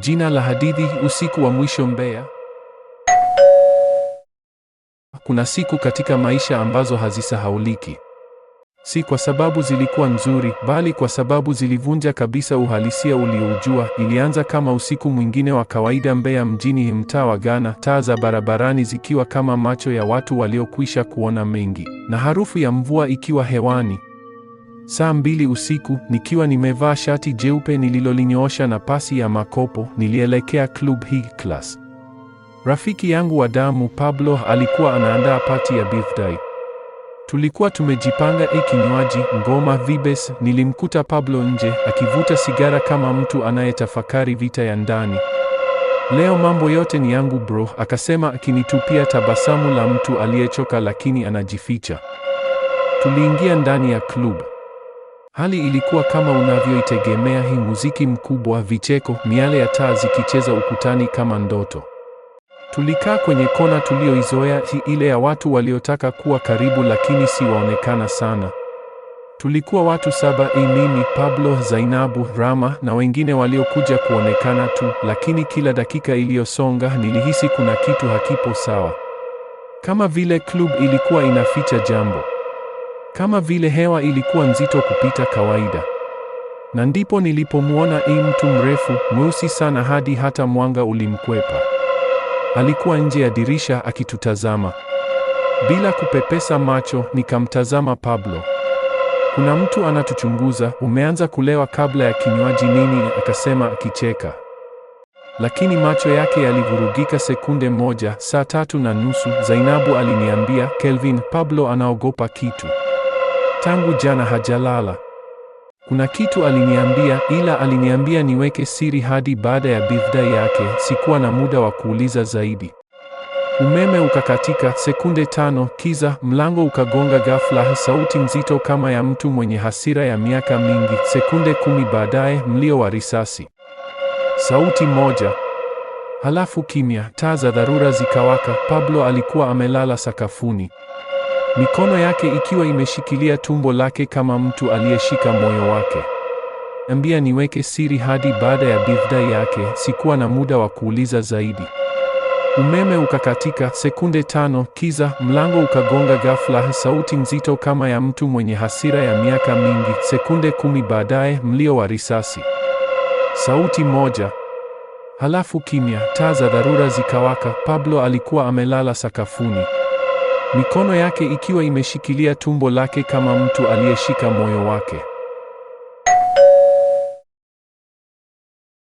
Jina la hadithi: Usiku wa Mwisho Mbeya. Kuna siku katika maisha ambazo hazisahauliki. Si kwa sababu zilikuwa nzuri, bali kwa sababu zilivunja kabisa uhalisia ulioujua. Ilianza kama usiku mwingine wa kawaida Mbeya mjini, mtaa wa Ghana, taa za barabarani zikiwa kama macho ya watu waliokwisha kuona mengi, na harufu ya mvua ikiwa hewani. Saa 2 usiku, nikiwa nimevaa shati jeupe nililolinyoosha na pasi ya makopo, nilielekea Club High Class. Rafiki yangu wa damu Pablo alikuwa anaandaa party ya birthday. Tulikuwa tumejipanga, kinywaji, ngoma, vibes. Nilimkuta Pablo nje akivuta sigara kama mtu anayetafakari vita ya ndani. "Leo mambo yote ni yangu, bro," akasema akinitupia tabasamu la mtu aliyechoka lakini anajificha. Tuliingia ndani ya club. Hali ilikuwa kama unavyoitegemea, hii muziki mkubwa, vicheko, miale ya taa zikicheza ukutani kama ndoto. Tulikaa kwenye kona tuliyoizoea, hii ile ya watu waliotaka kuwa karibu lakini si waonekana sana. Tulikuwa watu saba, mimi, Pablo, Zainabu, Rama na wengine waliokuja kuonekana tu, lakini kila dakika iliyosonga nilihisi kuna kitu hakipo sawa. Kama vile club ilikuwa inaficha jambo. Kama vile hewa ilikuwa nzito kupita kawaida. Na ndipo nilipomwona mtu mrefu, mweusi sana hadi hata mwanga ulimkwepa. Alikuwa nje ya dirisha akitutazama. Bila kupepesa macho, nikamtazama Pablo. "Kuna mtu anatuchunguza, umeanza kulewa kabla ya kinywaji nini?" akasema akicheka. Lakini macho yake yalivurugika sekunde moja. Saa 3:30, Zainabu aliniambia, "Kelvin, Pablo anaogopa kitu. Tangu jana hajalala. Kuna kitu aliniambia, ila aliniambia niweke siri hadi baada ya birthday yake." Sikuwa na muda wa kuuliza zaidi. Umeme ukakatika, sekunde 5, kiza, mlango ukagonga ghafla, sauti nzito kama ya mtu mwenye hasira ya miaka mingi. Sekunde 10 baadaye, mlio wa risasi. Sauti moja. Halafu kimya, taa za dharura zikawaka. Pablo alikuwa amelala sakafuni, mikono yake ikiwa imeshikilia tumbo lake kama mtu aliyeshika moyo wake. Ambia niweke siri hadi baada ya birthday yake, sikuwa na muda wa kuuliza zaidi. Umeme ukakatika, sekunde 5, kiza, mlango ukagonga ghafla, sauti nzito kama ya mtu mwenye hasira ya miaka mingi. Sekunde 10 baadaye, mlio wa risasi. Sauti moja. Halafu kimya, taa za dharura zikawaka. Pablo alikuwa amelala sakafuni, mikono yake ikiwa imeshikilia tumbo lake kama mtu aliyeshika moyo wake.